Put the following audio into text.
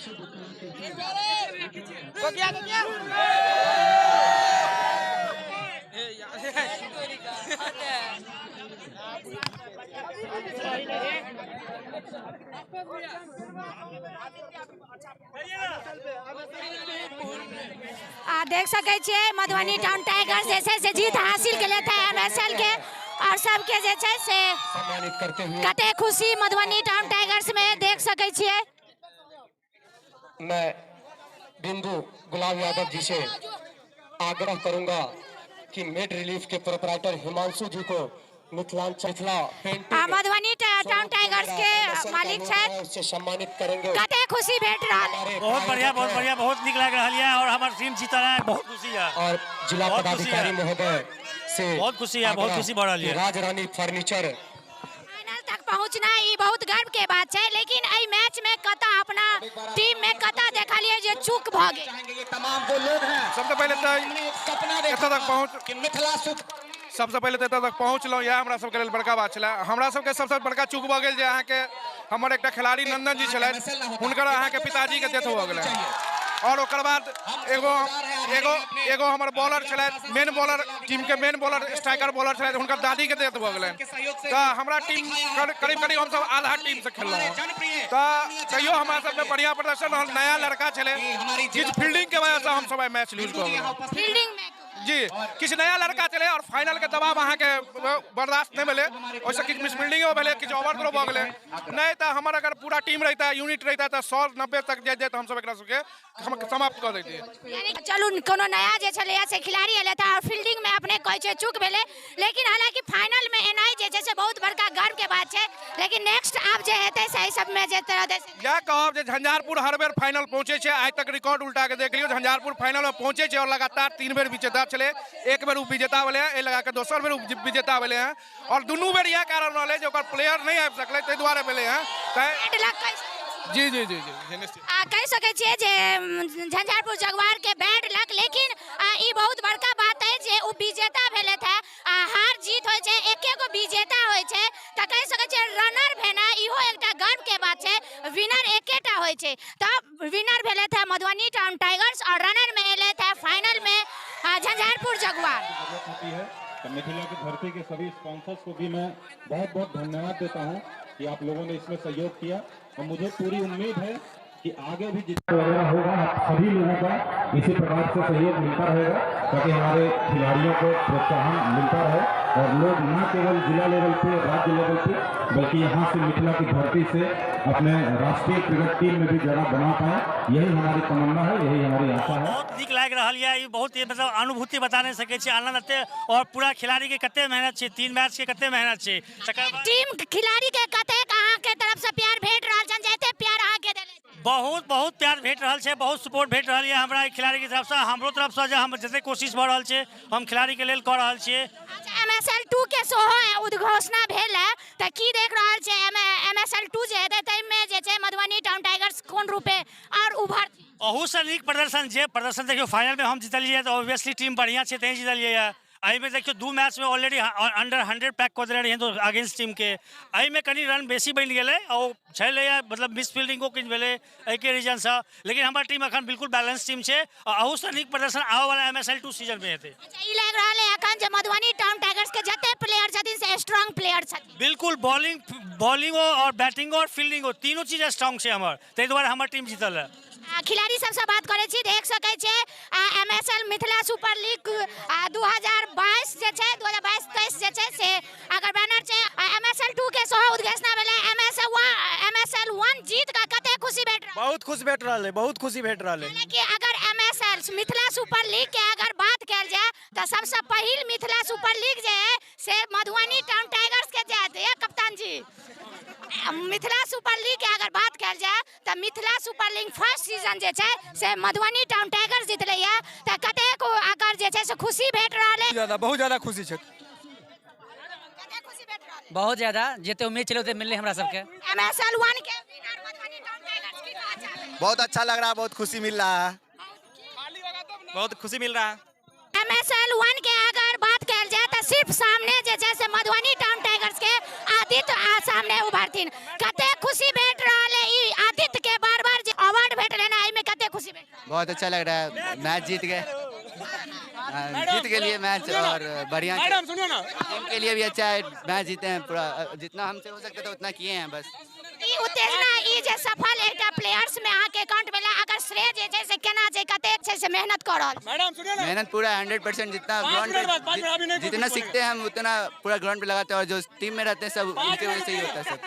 आ देख सकै छियै मधुबनी टाउन टाइगर्स जे छै से जीत हासिल केलथि है एमएसएल के आओर सबके जे छै से सम्मानित करते हुए कते खुशी मधुबनी टाउन टाइगर्स में देख सकै छियै। मैं बिंदु गुलाब यादव जी से आग्रह करूंगा कि मेड रिलीफ के प्रोपराइटर हिमांशु जी को मिथिलांचल मिथिला पेंटिंग आ मधुबनी टाउन टाइगर्स के मालिक छथि उससे सम्मानित करेंगे। कते खुशी भेट रहल है? बहुत बढ़िया, बहुत बढ़िया, बहुत नीक लागि रहल यऽ और हमर टीम जीतल है, बहुत खुशी है। और जिला बहुत खुशी पदाधिकारी है। महोदय से बहुत खुशी है, बहुत आग्रह खुशी बढ़ रहल कि है। राज रानी फर्नीचर फाइनल तक पहुंचना ई बहुत गर्व के बात छै, लेकिन एहि मैच में कतऽ अपना टीम में कतऽ देखलियै जे चूक भऽ गेल? तमाम वो लोग हैं सबसे पहिले तऽ सपना एतऽ तक पहुँच कि मिथिला सुख सबसे पहिले तऽ एतऽ तक पहुँचलहुँ, इएह हमरा सबके लेल बड़का बात छलै। हमरा सबके सबसँ बड़का चूक भऽ गेल जे अहाँके हमर एकटा खिलाड़ी नंदन जी छलथि, हुनकर अहाँके पिताजीके डेथ भऽ गेलै और ओकर बाद एगो एगो एगो हमर बॉलर छलथि, मेन बॉलर टीम के मेन बॉलर स्ट्राइकर बॉलर छलथि, हुनकर दादीके डेथ भऽ गेलनि। तऽ हमरा टीम करीब करीब हमसब आधा टीम से खेललहुँ, तऽ तैयो हमरा सबमे बढ़िआँ प्रदर्शन रहल। नया लड़का छलै, किछु फील्डिंग के वजहसँ हमसब आइ मैच लूज कऽ गेलहुँ। फील्डिंग में जी किछु नया लड़का छलै और फाइनल के दबाव अहाँके बर्दाश्त नहि भेलै, ओहिसँ किछु मिसफील्डिंगो भेलै, किछु ओवर थ्रो भऽ गेलै। नहि तऽ हमर अगर पूरा टीम रहितै, यूनिट रहितै तऽ 190 तक जाइत जाइत हमसब एकरा सबके समाप्त कऽ दैतियै। यानी चलू कोनो नया जे छलैया से खिलाड़ी एलै तऽ फील्डिंग में अपने कहै छै चूक भेलै, लेकिन हालांकि फाइनल में एनाइ जे छै से बहुत बड़का गर्व के बात छै। लेकिन नेक्स्ट आब जे हेतै से एहि सब में जे तरह से इएह कहब जे झंझारपुर हर बेर फाइनल पहुँचै छै, आइ तक रिकॉर्ड उल्टा के देख लियौ, झंझारपुर फाइनल में पहुँचै छै और लगातार 3 बेर विजेता छलै। एक बेर उपविजेता भेलै हँ, एहि लगा के दोसर बेर विजेता भेलै हँ और दुनू बेर इएह कारण रहलै जे ओकर प्लेयर नहि आबि सकलै, ताहि दुआरे भेलै हँ। तैं Bad luck कहि सकै छियै। जी, जी, जी, जी, जी, निश्चित। आ कहि सकै छियै जे झंझारपुर जगुआर के बैड लक, लेकिन ई बहुत बड़का बात अछि जे ओ विजेता भेलथि हँ। आ हार जीत होइ छै, एके गो विजेता होइ छै, तऽ कहि सकै छियै रनर भेनाइ इहो एकटा गर्व के बात छै। विनर एकेटा होइ छै, तऽ विनर भेलथि हँ मधुबनी टाउन टाइगर्स और रनर में एलथि हँ फाइनल में झंझारपुर जगुआर। जरूरत होती है तो मिथिला की धरती के सभी स्पॉन्सर्स को भी मैं बहुत बहुत धन्यवाद देता हूँ कि आप लोगों ने इसमें सहयोग किया और मुझे पूरी उम्मीद है कि आगे भी जितना वगैरह होगा आप सभी लोगों का इसी प्रकार से सहयोग मिलता रहेगा ताकि हमारे खिलाड़ियों को प्रोत्साहन मिलता रहे और लोग न केवल जिला लेवल पे, राज्य लेवल पे, बल्कि यहाँ से मिथिला की धरती से अपने राष्ट्रीय क्रिकेट टीम में भी जगह बना पाए। यही हमारी तमन्ना है, यही हमारी आशा है। बहुत नीक लागि रहल यऽ, ई बहुत ही अनुभूति बता नहीं सकै छी, आनंद एते और पूरा खिलाड़ी के कते मेहनत छै, 3 मैच के कते मेहनत छै। तकर बाद टीम खिलाड़ी के कतेक अहाँ के तरफ से प्यार भेट रहल छनि, जे एते प्यार अहाँ के देले? बहुत बहुत प्यार भेट रहल छै, बहुत सपोर्ट भेट रहल यऽ हमरा खिलाड़ी के तरफ से, हमरो तरफ से जे हम जते कोशिश भऽ रहल छै हम खिलाड़ी के लेल कऽ रहल छियै। अच्छा, एम एस एल 2 के सेहो उद्घोषणा भेल है, तऽ की देख रहल छै एम एस एल 2 जे हेतै ताहिमे जे छै मधुबनी टाउन टाइगर्स कोन रूपे आओर उभरतै? अहूसँ नीक प्रदर्शन, जे प्रदर्शन देखियौ फाइनलमे हम जीतलियै तऽ ऑब्वियसली टीम बढ़िआँ छै तैँ जीतलियै यऽ। एहिमे देखियौ 2 मैचमे ऑलरेडी अंडर 100 पैक कऽ देने रहियै तो अगेंस्ट टीमके, एहिमे कनि रन बेसी बनि गेलै आ ओ छलैए मिस फील्डिंगो किछु भेलै एहिके रीजनसँ, लेकिन हमर टीम अखन बिल्कुल बैलेंस टीम छै आ अहूसँ नीक प्रदर्शन आबऽवला एम एस एल 2 सीजनमे हेतै। अच्छा, ई लागि रहल है अखन जे मधुबनी टाउन टाइगर्स के जते प्लेयर छथिन से स्ट्रांग प्लेयर छथिन। बिल्कुल, बॉलिंगो और बैटिंगो और फील्डिंगो तीनों चीज स्ट्रांग छै हमर, ताहि दुआरे हमर टीम जीतल है। खिलाड़ी सबसँ बात करै छी, देख सकै छियै M S L Mithila super league 2022 जे छै, 2022-23 जे छै से अगर बैनर छै। एम एस एल 2 के सेहो उद्घोषणा भेलै। M S L M S L 1 जीत कऽ कते खुशी भेट रहल? बहुत खुश भेट रहल है, बहुत खुशी भेट रहल है। यानी कि अगर M S L Mithila super league के अगर बात कयल जाय तऽ सबसँ पहिल मिथिला सुपर लीग जे है से मधुबनी टाउन टाइगर्स के जायत। ये कप्तान जी, मिथिला सुपर लीग के अगर बात कयल जाय तऽ Mithila super league first season जे छै से मधुबनी टाउन टाइगर्स जीतलै ये, तऽ कतेक अगर जे छै से खुशी भेट रहल है? ज्यादा, बहुत ज्यादा खुशी छै। कतेक खुशी भेट रहल है? बहुत ज्यादा, जते उम्मीद छलै ओते मिललै हमरा सबके। एम एस एल 1 के विनर मधुबनी टाउन टाइगर्स, की कहऽ चाहबै? बहुत अच्छा लग रहा है, बहुत खुशी मिल रहा है। बहुत खुशी मिल रहा है। एम एस एल 1 के अगर बात कयल जाय तऽ सिर्फ सामने जे छै से मधुबनी टाउन टाइगर्स के आदित्य आ सामने उभरथिन। कतेक खुशी भेट रहल है ई आदित्य के बार बार जे अवार्ड भेटल है? बहुत अच्छा लग रहा है, मैच जीत गए, जीत के लिए मैच और बढ़िया सुनिए ना। टीम के लिए भी अच्छा है, मैच जीते हैं पूरा, जितना हमसे हो सकता था उतना किए हैं बस। ई उत्तेजना, ई जे सफल एकटा प्लेयर्स में अहाँके अकाउंट भेला, अगर श्रेय जे छै से केना छै, कतेक छै से मेहनत कऽ रहल छी? मैडम सुनिए ना। मेहनत पूरा 100%, जितना पाँच ग्राउंड मिनट बाद, 5 मिनट अभी पे नहीं जितना कुछ सीखते हैं हम उतना पूरा ग्राउंड पे लगाते हैं और जो टीम में रहते हैं सब उनके वजह से ही होता है सब।